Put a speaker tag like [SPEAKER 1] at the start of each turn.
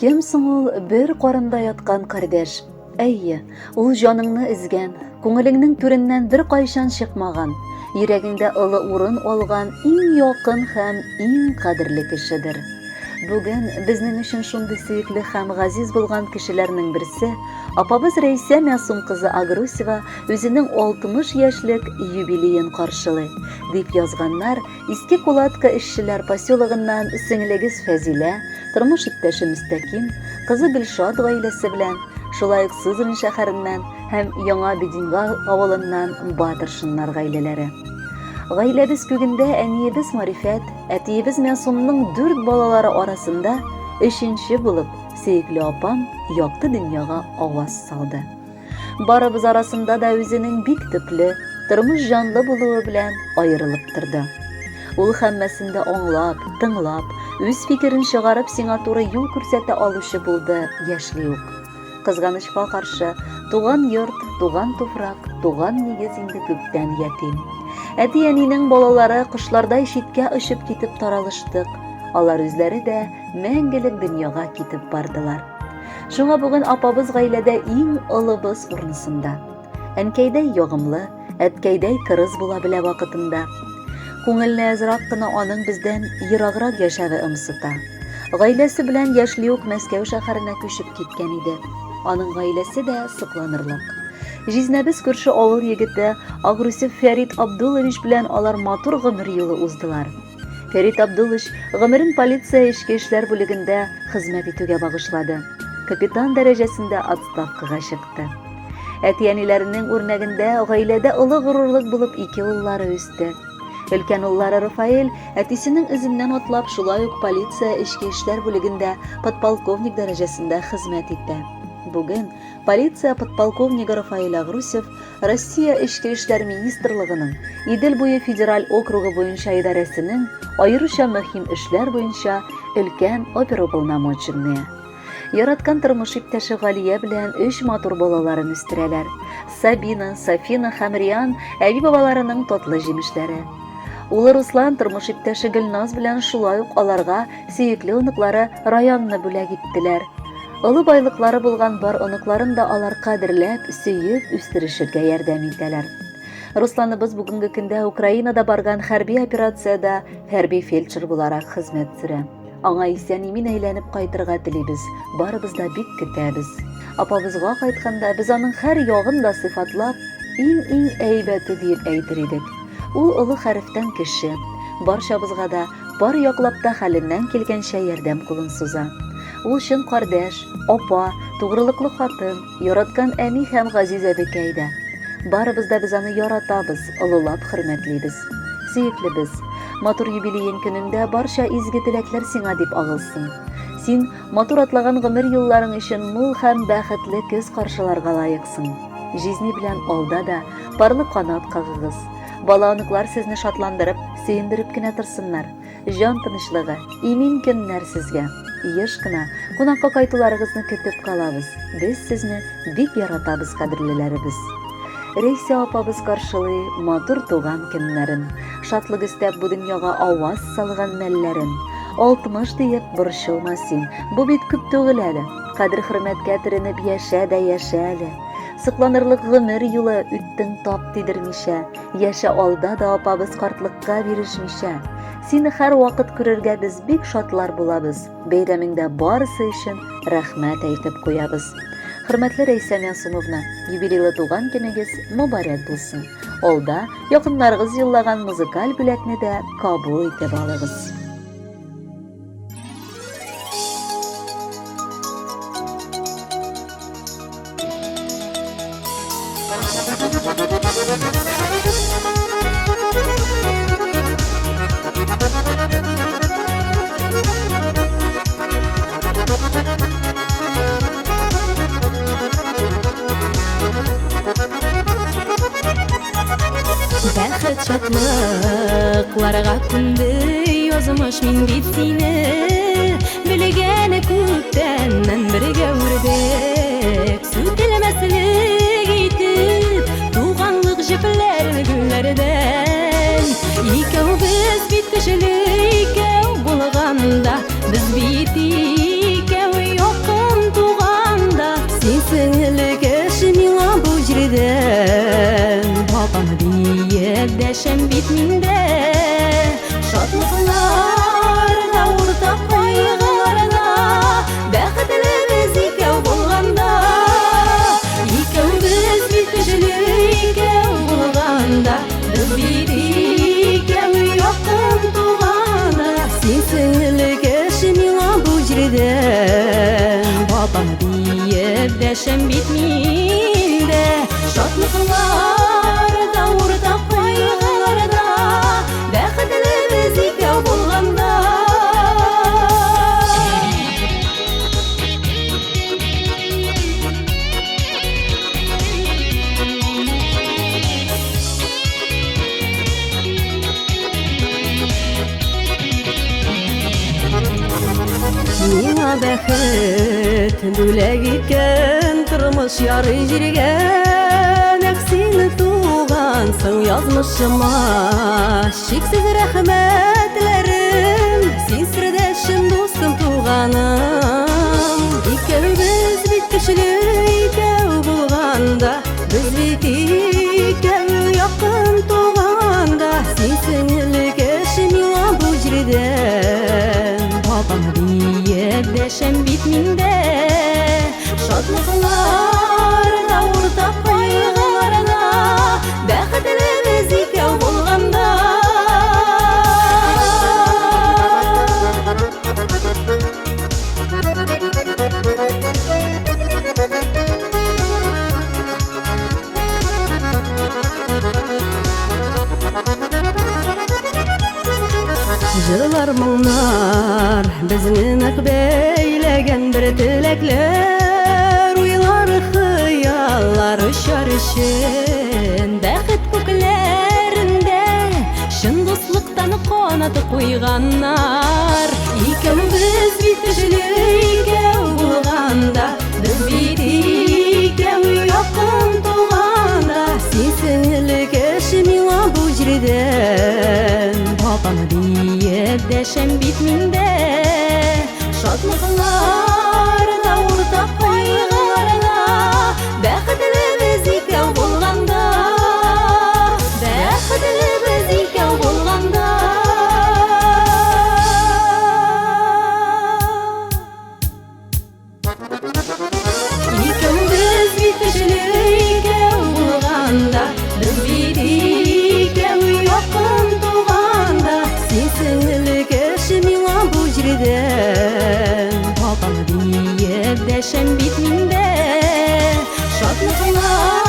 [SPEAKER 1] Кем соң ул бер карында яткан кардәш? Әйе, ул җаныңны өзгән, күңелеңнең түреннән беркайчан чыкмаган, йөрәгеңдә олы урын алган иң якын һәм иң кадерле кешедер. Бүген безнең өчен шундый сөекле һәм газиз булган кешеләрнең берсе, апабыз Рәйсә Мәсум кызы Агрусева үзенең 60 яшьлек юбилеен каршылый, дип язганнар Иске Кулатка эшчеләр поселогыннан сеңлегез Фәзилә, тормыш иптәше Мөстәким, кызы Гөлшат гаиләсе белән, шулай ук Сызрань шәһәреннән һәм Яңа Бединга авылыннан Батыршиннар гаиләләре. Гаиләбез күгендә әниебез Марифәт, әтиебез Мәсумның дүрт балалары арасында өченче булып сөекле апам якты дөньяга аваз салды. Барыбыз арасында да үзенең бик төпле, тормыш җанлы булуы белән аерылып торды. Ул һәммәсен дә аңлап, тыңлап, үз фикерен чыгарып сиңа туры юл күрсәтә алучы булды яшьли үк. Кызганычка каршы, туган йорт, туган туфрак, туган нигез инде күптән ятим. Әти-әнинең балалары кошлардай читкә очып китеп таралыштык. Алар үзләре дә мәңгелек дөньяга китеп бардылар. Шуңа бүген апабыз гаиләдә иң олыбыз урынысында. Әнкәйдәй ягымлы, әткәйдәй кырыс була белә вакытында. Күңелне әзрак кына аның бездән ераграк яшәве ымсыта. Гаиләсе белән яшьли үк Мәскәү шәһәренә күчеп киткән иде. Аның гаиләсе дә сокланырлык. Җизнәбез күрше авыл егете Агрусев Фәрит Абдуллович белән алар матур гомер юлы уздылар. Фәрит Абдуллович гомерен полиция эчке эшләр бүлегендә хезмәт итүгә багышлады. Капитан дәрәҗәсендә отставкага чыкты. Әти-әниләренең үрнәгендә гаиләдә олы горурлык булып ике уллары үсте. Өлкән уллары Рафаэль әтисенең эзеннән атлап шулай ук полиция эчке эшләр бүлегендә подполковник дәрәҗәсендә хезмәт итә. Бүген полиция подполковнигы Рафаэль Агрусев Россия Эчке эшләр министрлыгының Идел буе федераль округы буенча идарәсенең аеруча мөһим эшләр буенча өлкән оперуполномоченные. Яраткан тормыш иптәше Галия белән өч матур балаларын үстерәләр. Сабина, Софина һәм Риан әби-бабаларының татлы җимешләре. Улы Руслан тормыш иптәше Гөлназ белән шулай ук аларга сөекле оныклары Раянны бүләк иттеләр. Олы байлыклары булган бар оныкларын да алар кадерләп, сөеп үстерешергә ярдәм итәләр. Русланыбыз бүгенге көндә Украинада барган хәрби операциядә хәрби фельдшер буларак хезмәт сөрә. Аңа исән-имин әйләнеп кайтырга телибез, барыбыз да бик көтәбез. Апабызга кайтканда без аның һәр ягын да сыйфатлап, иң-иң әйбәте диеп әйтер идек. Ул олы хәрефтән кеше, барчабызга да Бар яклап та хәленнән килгәнчә ярдәм кулын суза. Ул чын кардәш, апа, тугрылыклы хатын, яраткан әни һәм газиз әбекәй дә. Барыбыз да без аны яратабыз, олылап хөрмәтлибез. Сөеклебез, матур юбилеең көнеңдә барча изге теләкләр сиңа дип агылсын. Син матур атлаган гомер юлларың өчен мул һәм бәхетле көз каршыларга лаексың. Җизни белән алда да парлы канат кагыгыз. Бала-оныклар сезне шатландырып, сөендереп кенә торсыннар. Җан тынычлыгы, имин көннәр сезгә. Еш кына кунакка кайтуларыгызны көтеп калабыз. Без сезне бик яратабыз, кадерлеләребез. Рәйсә апабыз каршылый матур туган көннәрен. Шатлык өстәп бу дөньяга аваз салган мәлләрен. 60 диеп борчылма син, бу бит күп түгел әле. Кадер-хөрмәткә төренеп яшә дә яшә әле. Сокланырлык гомер юлы үттең тап тидермичә, Яшә алда да апабыз картлыкка бирешмичә. Сине һәрвакыт күрергә без бик шатлар булабыз. Бәйрәмеңдә барысы өчен рәхмәт әйтеп куябыз. Хөрмәтле Рәйсә Мәгъсумовна, юбилейлы туган көнегез мөбарәк булсын. Алда якыннарыгыз юллаган музыкаль бүләкне дә кабул итеп алыгыз.
[SPEAKER 2] Бәхет шатлыкларга күмде язмыш мин бит сине белгән күптәннән бергә үрдек сүтелмәслек итеп туганлык җепләрен гөлләрдән икәү без бит көчле икәү булганда без бит икәү. җирдә. Апам диеп дәшәм бит мин дә. Шатлыкларда, уртак кайгыларда, бәхетле без икәү булганда. Миңа бәхет бүләк иткән тормыш ярый җиргә. Нәкъ син тугансың язмышыма. Чиксез рәхмәтләрем, син сердәшем, дустым, туганым. Икәүбез бит көчле икәү булганда, без бит икәү якын туганда. Син сеңеле кеше миңа бу җирдә. Апам диеп дәшәм бит мин дә. Шатлыкларда, уртак кайгыларда, бәхетле без икәү булганда. Җырлар, моңнар безне нык бәйләгән бер теләкләр, уйлар, хыяллар очар өчен бәхет күкләрендә чын дуслыктан канат куйганнар. Икәүбез бит көчле икәү булганда, без бит икәү якын туганда. Син сеңеле кеше миңа бу җирдә. Апам диеп дәшәм бит мин дә. Шатлыкларда, уртак кайгыларда, бәхетле без икәү булганда. Бәхетле без икәү булганда. Икәүбез бит көчле икәү булганда, без бит икәү якын туганда. Син сеңеле кеше миңа бу җирдә. Апам диеп дәшәм бит мин дә. Шатлыклар